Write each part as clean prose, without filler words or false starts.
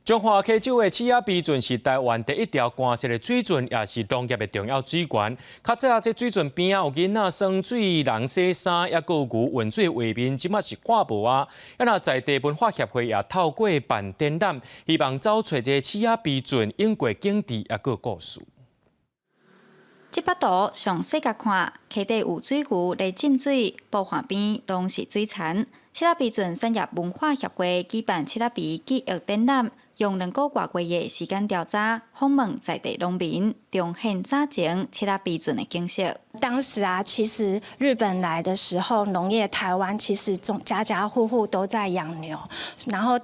彰化溪州的刺仔埤圳是台灣第一條乾澀的水圳，也是農業的重要水源。較早這水圳邊仔有囡仔耍水、人洗衫，抑閣有牛運水的畫面，這馬是看無啊。啊若在地文化協會也透過辦展覽，希望走揣這刺仔埤圳湧過景致，抑閣故事。這幅圖詳細共看，溪底有水牛咧浸水，湖岸邊攏是水田。刺仔埤圳產業文化協會舉辦刺仔埤記憶展覽，用2個外月的時間調查，訪問在地農民，重現早前刺仔埤圳的景色。當時啊，其實日本來的時候，農業台灣其實總家家戶戶都在養牛，然後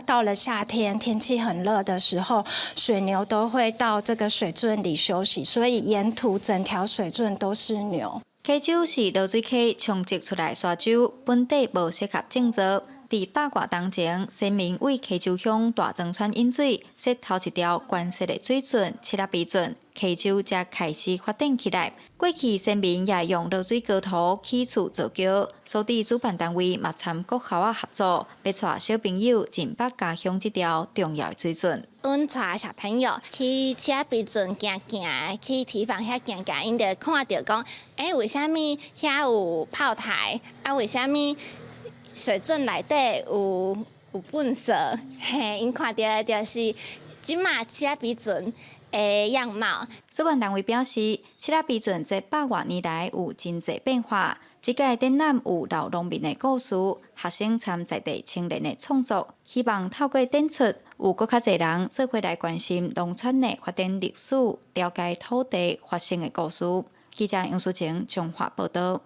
到了夏天，天氣很熱的時候，水牛都會到這個水圳裡休息，所以沿途整條水圳都是牛。溪州是濁水溪沖積出來沙洲，本底無適合種作。佇百外冬前，先民為溪州鄉大莊村引水，設頭一條乾澀的水圳刺仔埤圳，溪州才開始發展起來。過去先民也用濁水溝塗起厝造橋，所以主辦單位嘛參國校仔合作，欲帶小朋友認捌家鄉這條重要的水圳。阮帶小朋友去刺仔埤圳行行，去堤防遐行行，𪜶就看著講，欸，為啥物遐有炮台？啊，為啥物水圳內底有糞埽？嘿，𪜶看著的就是這馬刺仔埤圳的樣貌。主辦單位表示，刺仔埤圳這百外年來有真濟變化。這屆展覽有老農民的故事，學生參在地青年的創作，希望透過展出，有閣較濟人做伙來關心農村的發展歷史，了解土地發生的故事。記者楊淑晴彰化報導。